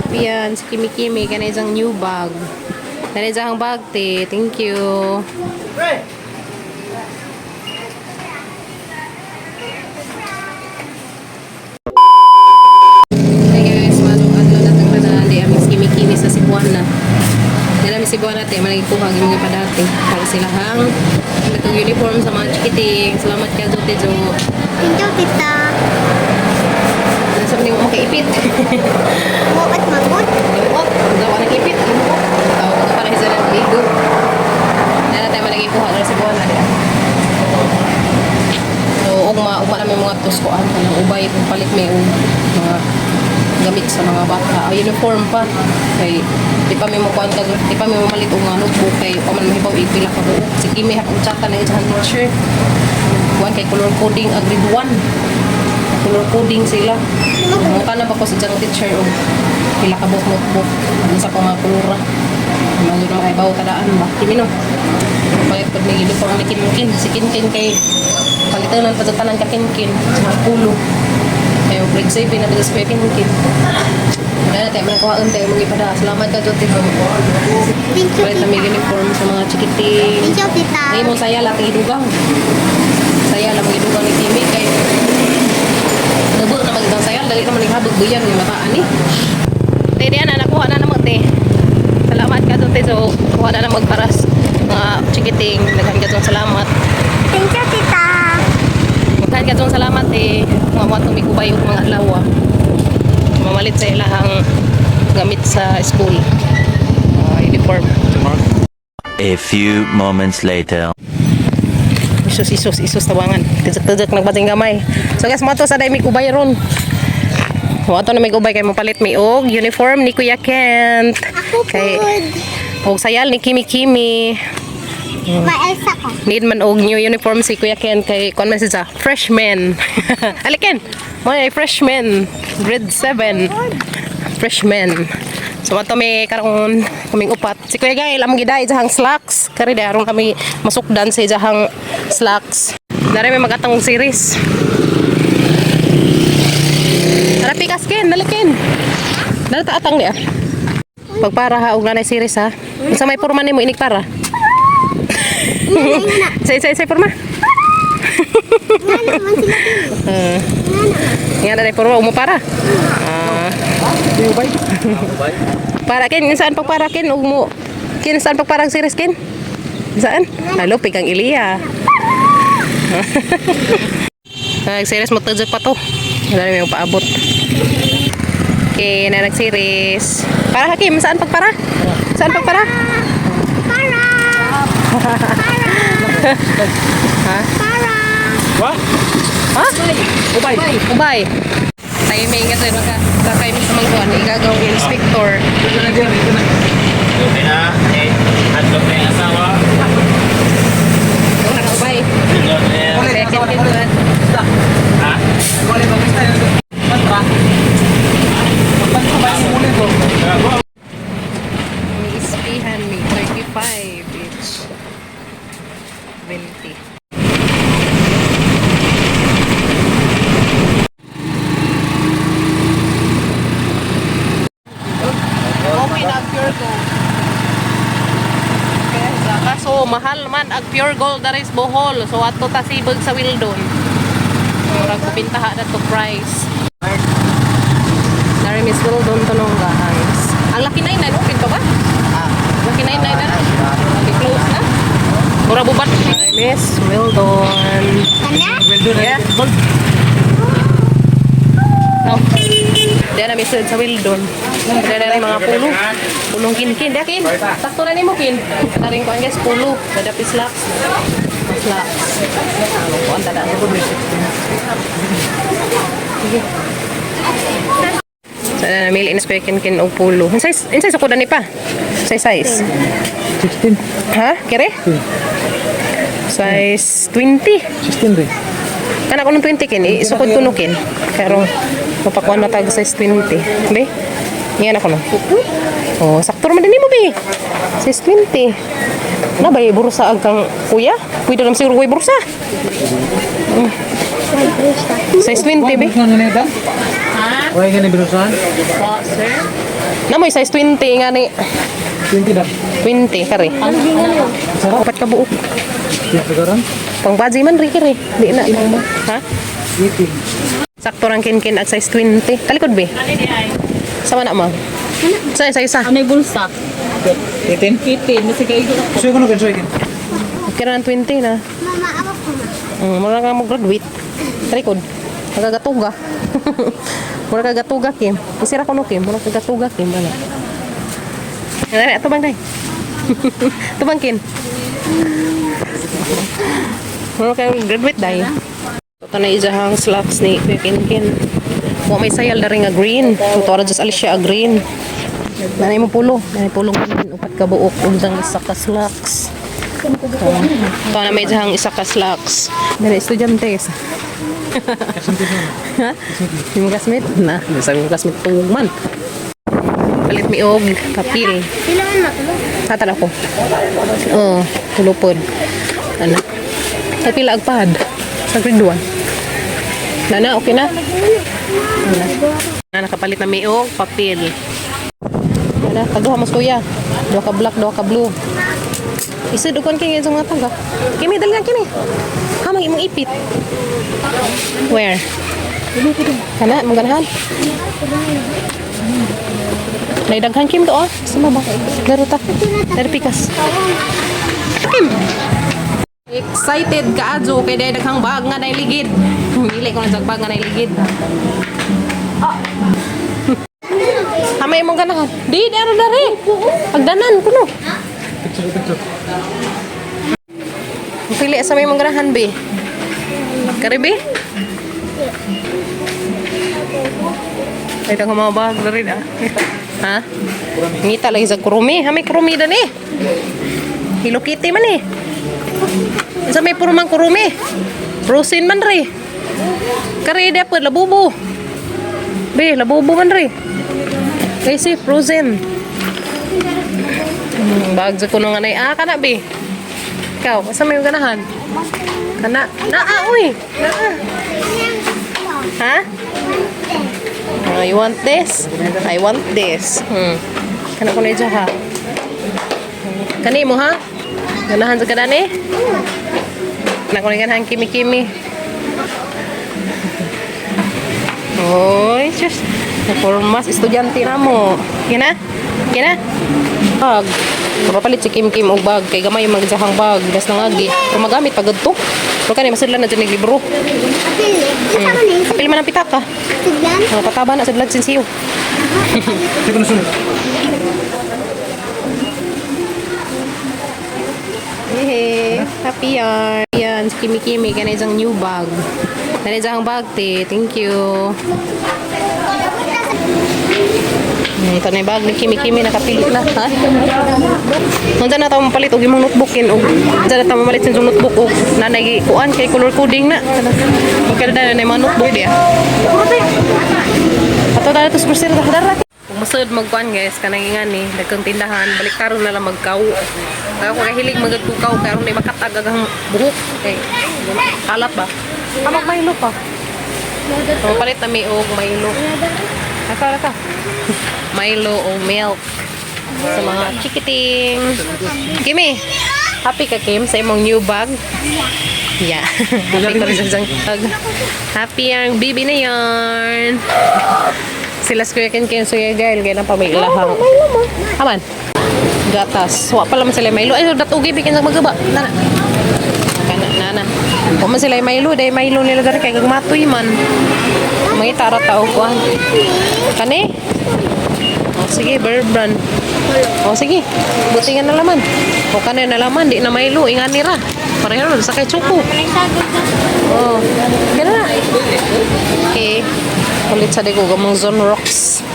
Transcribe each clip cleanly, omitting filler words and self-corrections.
Happy yan si Kimi Kimi kanay isang new bag. Kanay isang bag te. Thank you. Hey guys, manong adlaw na tang tanan di aming Kimi Kimi sa Cebuana. Di namin Cebuana te, managikuha ang mga padati para sila hang itong uniform sa mga chikiting. Salamat ka Jo Tejo. Thank you, tita. Nasa man yung makaipit. Mukat magut. Limuot. Gawa ng ipit. Limuot. Tawag ko para isa ng ligo. Nana tayo managikuha na sa buwan na diya. So, ugma, ugma namin mga tuskoan. Kanang ubay, kung palit may mga gamit sa mga bata. Ah, uniform pa. Kay, di pa may makuhaan ka, di pa may mamalit og mga notebook kay pa man mahibaw ipila ka buok. Si Kimi hapon chata na yung teacher. Kuan kay color coding a grade 1. Color coding sila. Mukha na ba ko sa diyang teacher o pila ka buok notebook. Ano sa pang mga kulura. Mga na mga ibaw tadaan ba. Kimi no. Palit pod may uniform ni Kinkin. Si Kinkin kay palitanan pa sa tanan ka Kinkin. Sa pulo. Kayo grade 7 na ba sa Kinkin. Wala na tayo manang kuhaan tayo mga ipada. Salamat ka, Jote. Thank you, Palit na may tita. uniform sa mga chikiting. Thank you, tita. Ngayon mo saya lang idugang. Saya lang idugang ni Kimi kay Nabo na magidang saya dali naman ni habog buyan ni mataan ni. Te diyan na nakuha na namo te. Salamat ka te so kuha na na magparas mga chikiting daghan ka salamat. Thank you, tita. Daghan ka salamat te. Mga mga tumikubay ug mga adlaw. Mamalit sa ilahang gamit sa school. Uniform. A few moments later. Isus, isus, isus tawangan. Tujak-tujak nagbating gamay. So guys, mo to sa day ubay ron. Mo to na may ubay kay mopalit mi og uniform ni Kuya Kent. Ako Kay pod. og sayal ni Kimi Kimi. Ma-Elsa ko. Need man og new uniform si Kuya Ken kay kuan man siya freshman. Ali Ken. Mo ay freshman, grade 7. Freshman. So ato may karon kaming upat. Si Kuya Gail among giday jahang slacks. Kari di aron kami masukdan sa jahang slacks. Dara may magatang og series. Tara pikas Ken, dali Ken. Dali ta atang niya. Pagpara ha og nanay series ha. Unsa may porma nimo inig para? Say say say porma. Nga naman sila. Nga na porma umo para. Ah. Para ken saan pagpara ken ug mo ken saan pagparang series ken? Saan? Halo pigang Iliya. Nag series mo tudjok pa to. Wala na may paabot. Okay, na nag-series. Para Hakim, saan pagpara? Saan pagpara? Para! Ha? Para! Ha? Ubay. Ubay. Timing kasi maka kakay mi sa mangkuan igagaw ang inspector. Okay na, eh, hadlok na yung asawa. Wala ka ubay. Sunod na yan. Second kin Ha? May ispihan may 35 each. 20. Okay na pure gold. Kaya kaso mahal man ang pure gold that is Bohol. So ato ta sibag sa Wildon. Murag kupintaha na to price. Dari Miss Wildon tanong guys. Ang laki 99 open pa ba? Lucky 99 na. Okay, close na. Mura bubat. Dari Miss Wildon. Kana? Yeah. Oh. Diyan na may sa Wildon. Diyan na rin mga pulo. Pulong kinkin. Diyan kin. Sakto na nimo kin. Taring ko guys pulo. Kada slacks. Slacks. Kuan tada. Sige. Sana namili na square kin kin og pulo. Unsay unsay sukodan ni pa? Unsay size? 16. Ha? Kere? Size 20. 16 rin. Kana ko ng 20 kin, isukod ko no kin. Pero mapakuan na tag size 20. Be? Yan ako no. Oh, sakto naman din mo be. Size 20. Na ba bursa ang kang kuya? Pwede naman siguro kuya bursa. Size 20 be. Ano na ito? Ha? Wala ka na binusahan? Sir? Namoy size 20 nga ni. 20 na. 20 kare. Upat ka buok. Siguro? Pang baji man ri kare. Di na ibang ba? Ha? 18. Sakto rang kinkin at size 20. Talikod be. Sama na ma'am. Sa isa isa. Ano yung bulsa? 18? 18. Nasa kaigo. Suyo ko na suyo ko. Okay ra ng 20 na. Mama, ako ko na. Mura ka mo graduate. Talikod. Nagagatuga. Mura ka gatuga Kim. Isira ko no Kim. Mura ka gatuga Kim. Ano? Dali, ato bang day. Tubang kin. Mura ka graduate day. Ito na isahang slacks ni Kuya Kinkin. Wa may sayal na rin nga green. Ito ra just alis siya a green. Nanay mo pulo. Nanay pulo green. Upat ka buok. Undang isa ka slacks. Ito na may isahang isa ka slacks. Dali, estudyante. Ha? Yung classmate? Na, sabi mo classmate, tuwag man. Palit mi og papel. Sila man matulog. Tatala ko. Oo, tulupod. Ano? Ay, pila agpad. Sa grade 1. Nana, okay na? Nana. Na, nakapalit na mi og papel. Nana, taguha mas kuya. Duha ka black, duha ka blue. Isod ukon kay sa mga taga. Kimi dali na kimi. Hamang imong ipit. Where? Kana, mong ganahan? Naidaghan Kim doon. Gusto mo ba? Laro ta. Laro pikas. Kim! Excited ka adyo kay dahil daghang bag nga nailigid. Hili ko na sa bag nga nailigid. Hamay mong ganahan. Di, di ano dari. Pagdanan kuno. Picture, picture. Pili sa may mong ganahan, be. Karibi? Ay, daghang mga bag dari na. Ha? Ngita lagi sa kurumi. Ha, may kurumi dan eh. Hello Kitty man eh. Sa may puro mang kurumi. Frozen man re. Kare dapat labubo. Be, labubo man re. Kasi frozen. Bag sa kuno nga nay. Ah, kana be. Ikaw, asa may ganahan? Kana. Naa, uy. Naa. Ha? Oh, you want this? I want this. Kana ko na dyan, ha? Kani mo, ha? Ganahan sa kadani? Kana ko na ganahan kimi-kimi. Oy, sus. Napormas, estudyante na mo. Kina? Kina? Bag. Mapapalit si Kim Kim og bag. Kay gamay yung magjahang bag. Das nang agi. Pero magamit pagod to. Pero kani, masidlan na dyan ng libro. Apil. Isa man eh. Kapil man ang pitaka. Tignan. Mga pataba na sa blood sinsiyo. Suyo ko na suyo. Hehe, happy yarn. Yan, si Kimi Kimi, kanay isang new bag. Kanay isang bag, te. Thank you. Ito na yung bag ni Kimi Kimi, nakapili na. Ha? Nandiyan na tao mapalit og imong notebook kin og nandiyan na tao mamalit sa imong notebook og nanay kuan kay color coding na. Magkada na na yung mga notebook diya. Ato na ito sa grocery dara. Kung masud magkuan guys, kanang nga ni dagkang tindahan, balik karon na lang magkaw. Kaya ako kahilig magagkukaw karon di makatag ang buhok kay kalat ba. Kamag Milo pa. So, palit na mi og Milo. Aka aka. Milo o milk sa mga chikiting. Kimi, happy ka Kim sa imong new bag? Yeah. Happy ka rin sa isang bag. Happy ang baby na yarn. Sila sa Kuya Ken Ken Kuya Gail, kaya nang pamilahang. Aman. Gatas. Wa pa lang sila Milo. Ay, datugi, bikin sa magaba. Nana. Kana, nana. Wa man sila Milo. Dahil Milo nila dari kay gagmatoy man. Mga tara tao kuan. Kani? O, sige, Bear Brand. O, sige. Buti nga nalaman. O, kani nalaman. Di na Milo. Ingan nira. Pareho sa kay Choco. Oh, kaya na. Okay. Ulit sa digo gamong Zone Rocks.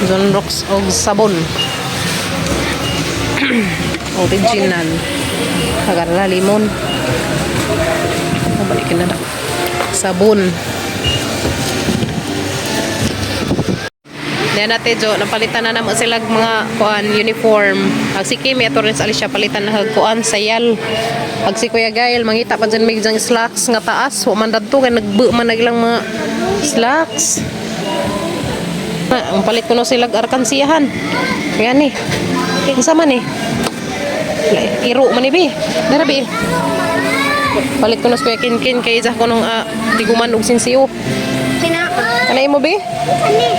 Zone Rocks og sabon. Original. Agarra limon. Balikin na na. Sabon. Then ate Jo, napalitan na namo sila mga kuan uniform. Ag si Kimi ato rin sa Alicia palitan na hag kuan sayal. Ag si Kuya Gael mangita pa dyan may dyan slacks nga taas. Wa man dadto kay nagbu man na ilang mga slacks. Na, ang palit ko no sila arkansiyahan. Yan eh. Kinsa man eh. Iro man eh, be. Dara be. Palit ko no sa Kuya Kinkin kay isa ko nung tiguman og sinsiyo. Kina. Kanay mo be? Ani.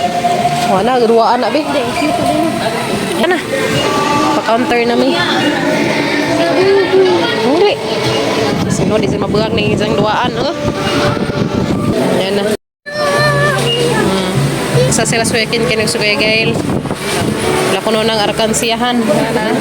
Wala, duwaan na be. Yan na. Pa-counter na mi. Hindi. Sino di sila mabuhag ng isang duwaan, oh. Yan na. Sa sila suyakin kay nagsugay gail. Wala ko noon ang arkansiyahan. Yan na.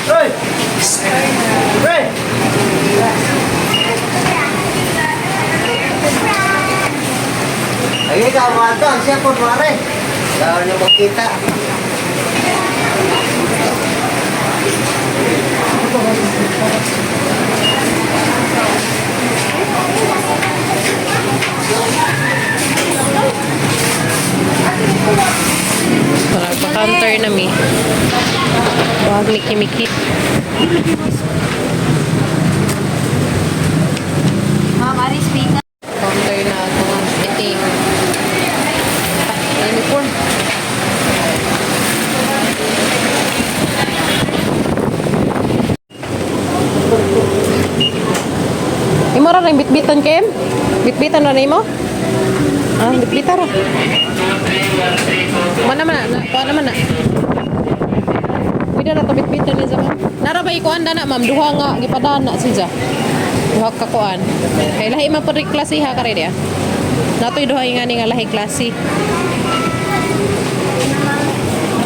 Hey! Hey! Ay, ikaw, mga to, siya po, mare. Wala niyo makita. Para pa-counter na mi. Buhag ni Kimiki. Counter na itong iting uniform. Imo ra ring bitbitan Kim? Bitbitan ra nimo? Ah, bitbitan ra. Mana man na, kuan naman na. Pwede na to bitbitan ni ma'am. Nara ba ikuan na ma'am duha nga gipadana siya. Duha ka kuan. Kay lahi man pud klase ha kare dia. Natoy duha nga ni nga lahi klase.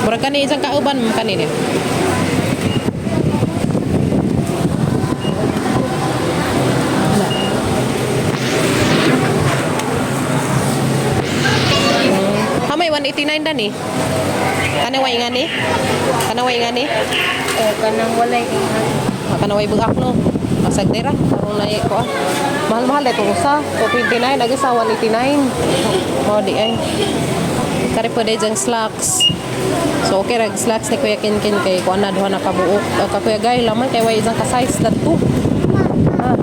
Murag kani isang kauban ma'am kani niya. Na. Hamay 189 dan eh. Kanaway nga ni? Kanaway nga ni? O kanang walay ingan. Kanaway bugak no. Masag dira karon na ko. Ah. Mahal-mahal dito usa. 229 agi sa 189. Mao di ay. Kari pwede diyang slacks. So okay ra slacks ni Kuya Kinkin kay kuan na duha na kabuok. Ka Kuya Guy laman kay way isang ka size na to. Ah.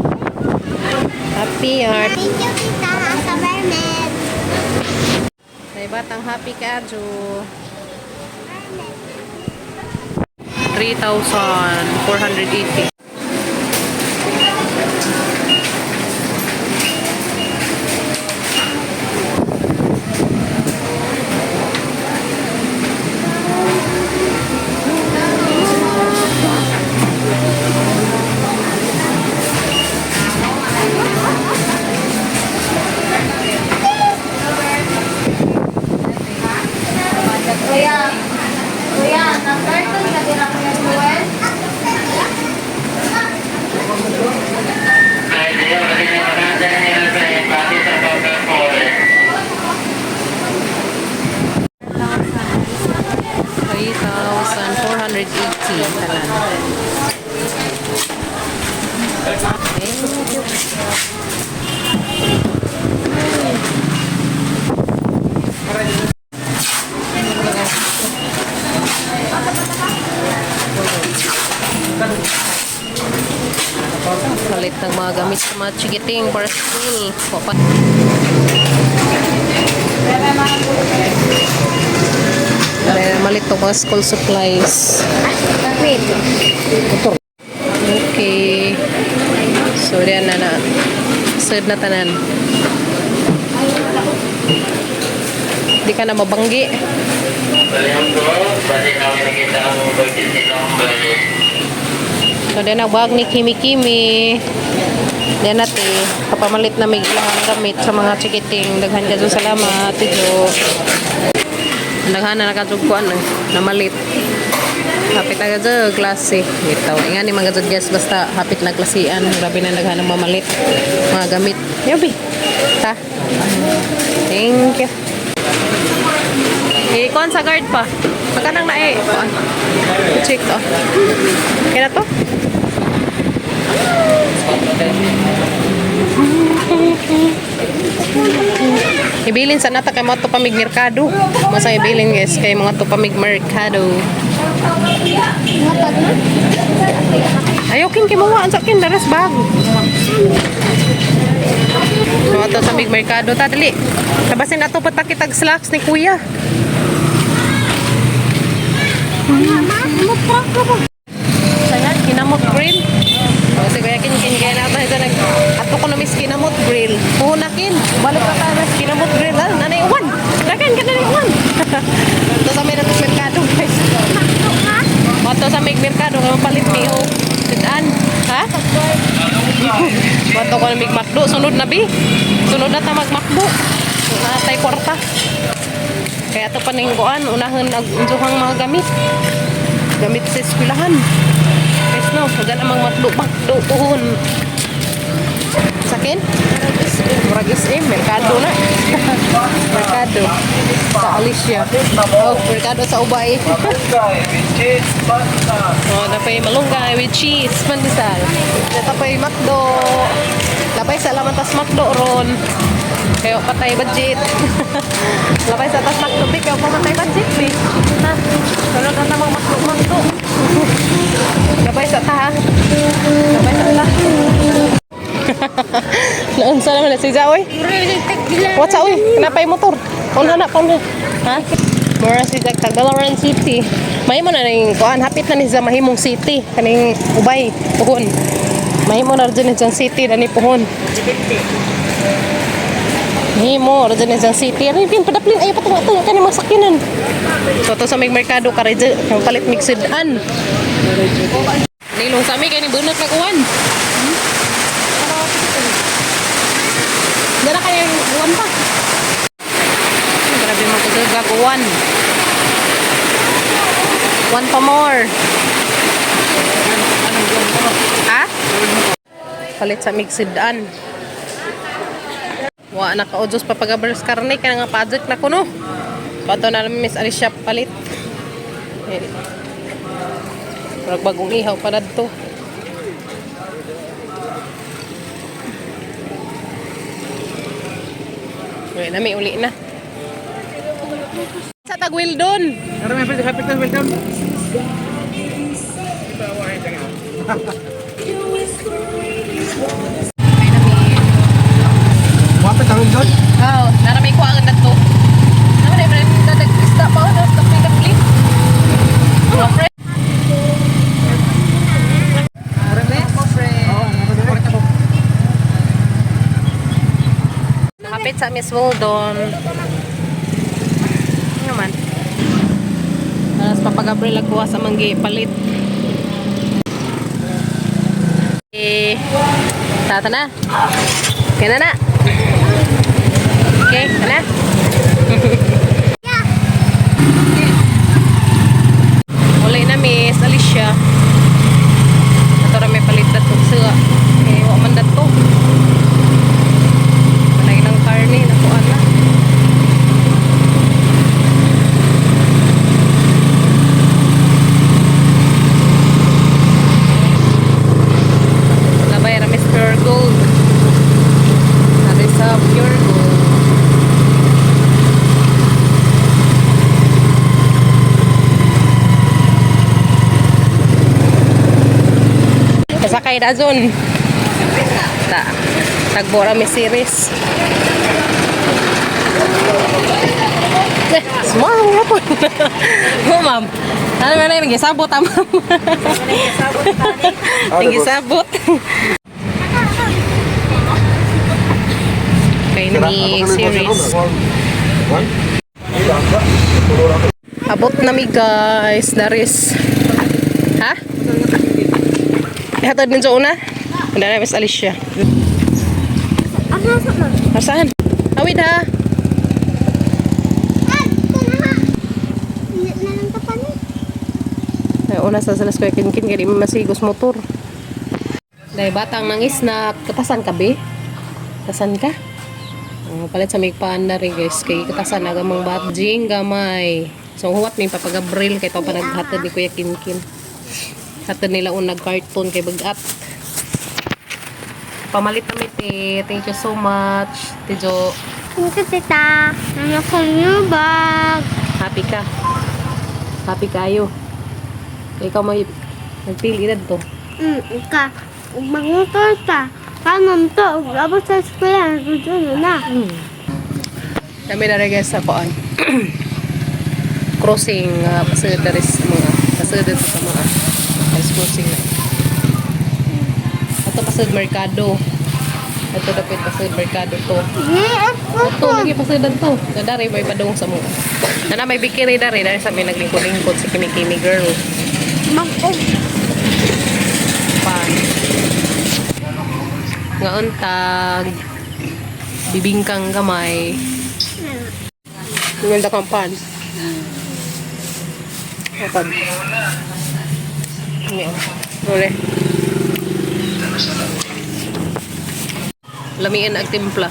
Happy heart. Thank you, tita. Sa mermaid. May batang happy ka, Jo. 3,480. Kuya, kuya, nag-carton ka din ako ng Joel? $3,480 tanan. Thank you. Palit ng mga gamit sa mga chikiting para school. Papa. Malit to mga school supplies. Wait. Okay. So, diyan na na. Sud na tanan. Di ka na mabanggi. So, diyan ang bag ni Kimi Kimi. Diyan natin. Kapamalit na may ilang gamit sa mga chikiting. Daghan ka salamat. Tijo. Daghan na nakatugkuan. Namalit. Hapit na gadyo, klase. Ito. Nga ni mga gadyo guys, basta hapit na klasian. Grabe na naghanang mamalit. Mga gamit. Yobi. Ta. Thank you. Eh, kuhan sa guard pa. Pagkanang na eh. Kuhan. Check to. Kaya na to? Ibilin sa nata kay mga tupamig merkado. Masa ibilin guys kay mga tupamig merkado. Ayaw kin kimuha ang sakin daras bag. So ato sa big merkado ta dali. Tabasin ato patakitag slacks ni kuya. Sana kinamot grill. O si kuya kin kin kaya na tayo nag ato ko na miss kinamot grill. Puhon na kin. Balik pa tayo mas kinamot grill. Ah, nanay uwan. Dagan ka nanay uwan. Ato sa may natos merkado guys. Ato sa may merkado nga mapalit mi og sidan. Ha? Bato ko na mig McDo. Sunod na bi. Sunod na ta mag McDo. Na tay kwarta. Kaya ato paningguan unahan ag unsuhang mga gamit. Gamit sa eskwelahan. Guys no, huwag na mang McDo, McDo puhon. Sakin? Murag SM, Merkado na. Merkado. Sa Alicia. Oh, Merkado sa Ubay. Oh, napay malunggay with cheese, pandesal. Napay McDo. Labay sa laman tas McDo ron. Kayo patay budget. Labay sa tas McDo, bi kayo pamatay budget bi. Ha? Sunod na namang McDo, McDo. Labay sa ta. Ha? Labay sa ta. Naunsa naman na si Jaoy. What's up, uy? Napay motor. Una na, pauna. Ha? Mura si Jack Tagbilaran City. Mahimo na ning kuan, hapit na ni sa Mahimong City kaning Ubay, puhon. Mahimo na rin dyan city dani puhon. Mahimo ra dyan dyan city. Ano pin padaplin ay patong ato kani mga sakyanan. So to sa may merkado ka rin palit mig sudan. Nilong sa mi kay ni bunot na kuan. Dara kayo uwan pa. Grabe mo kagagag uwan. One pa more. Ha? Palit sa migsidan. Wa na ka odos papagabers karne kaya nga project na kuno. Pato na namin Miss Alicia palit. Eh. Murag bagong ihaw pa to. Uli na, may uli na. Sa Tagwildon. Wapit ang doon. Oo, naramay ko ang to. Naman ay parang nag-isda pa ako, tapos nagpli. Mga friend. Nakapit sa Miss Weldon. Ano naman? Alas Papa Gabriel nagkuha sa manggi palit. Eh, tata na. Okay na na. Okay, na. Uli na Miss Alicia. Ato ra may palit na to sa eh wa man dato. Panay ng karne nakuan na. Labay ra Miss Pure Gold. Sabi sa Pure Gold. Kasakay na zone. Basta tagbo ra mi series. Eh, small nga po. Go, ma'am. Ano man na gisabot ah, ma'am. Nagisabot. Kay ni series. Abot na mi guys, daris. Ha? Ihatod ninyo una? Wala na, Miss Alicia. Asahan? Awid ha? Ay, una sa salas ko kinkin kay di man masigos motor. Dahil batang nangis na katasan ka be? Katasan ka? Oh, palit sa may panda rin guys kay katasan na gamang bat jing gamay. So huwat may papagabril kay to pa naghatod ni Kuya Kinkin. Hatod nila unag cartoon kay bagat. Pamalit na mi te. Thank you so much. Tijo, Thank you, tita. Ano ko new bag. happy ka. Happy kayo. Ikaw may nagpili na to. Ka. Magmotor ta. Kanon to. Abot sa eskwela. Nagdudulo na. Kami na guys sa koan. Crossing pasud dari sa mga pasud dito sa mga ice crossing na. Ato pasud merkado. Ato dapat pasud merkado to. Ato lagi pasud to. Na dari may padung sa mga. Nana may bikini dari dari sa may naglingkod-lingkod si Kimi Kimi girl. Mag-og. Pan. Ngaon tag bibingkang gamay. Ganda kang pan. Pan. Ngayon. Uli. Lamiin ang timpla.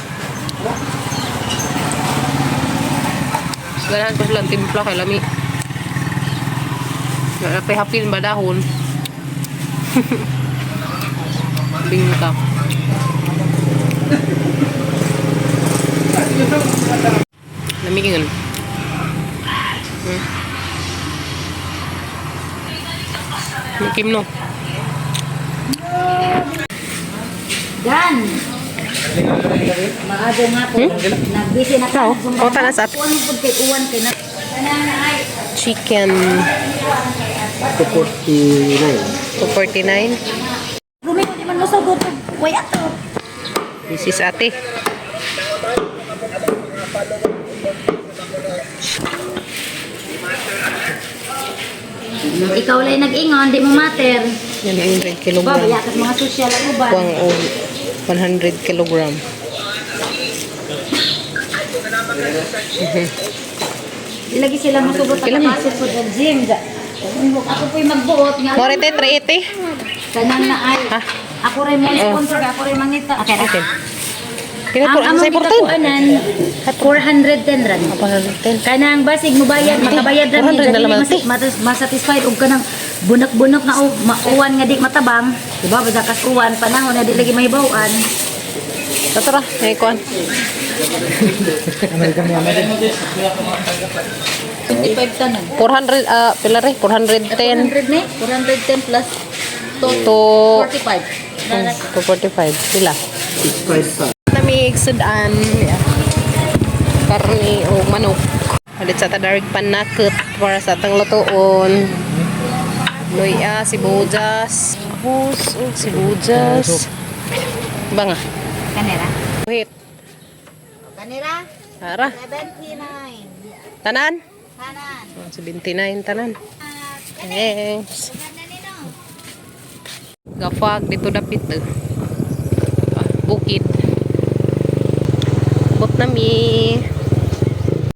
Ganahan ko silang timpla kay lami. Napay hapin ba dahon? Bingka. Lamigin. Kim no. Dan. Maaga nga po. Nagbisi na ka. Oh, tanas at Uwan po kay uwan kay na. Kanana ay chicken 249. 249. Rumiko di man mo sugot way ato. This is ate. Ikaw lay nag-ingon, di mo mater. Yan 100 Ba, kilogram. bayakas mga social ang uban. Kuwang og 100 kilogram. Di lagi sila masugot sa Kailan? kapasit po sa gym. Ako po'y magbuot nga. Morete 380. Kanan na ay. Ha? Ako rin mo sponsor, ako rin mangita. Okay. Okay. Kina Ang ang sa among 14. gikakuanan 410 rand. 410. Kanang basig mo bayad, makabayad ra mi 400 na dili laman, mas, te. masatisfied og kanang bunak-bunok nga mauwan nga di matabang, di ba? Basta kas uwan panahon na di lagi mahibaw-an. Tara, ay kuan. 25 tanan. 400 pila re 410 400 ni, 410 plus to 45. 245 sila. Namig sudan karne o manok. Palit sa tadarg panakot para sa atang lutoon. Luya, sibuyas, bus, og sibuyas. Banga. Kanera. Wait, Kanira? tara. 79. Tanan? Tanan. Oh, 79 tanan. Thanks. Gafag dito dapit eh. Ah, bukid. Bot na mi.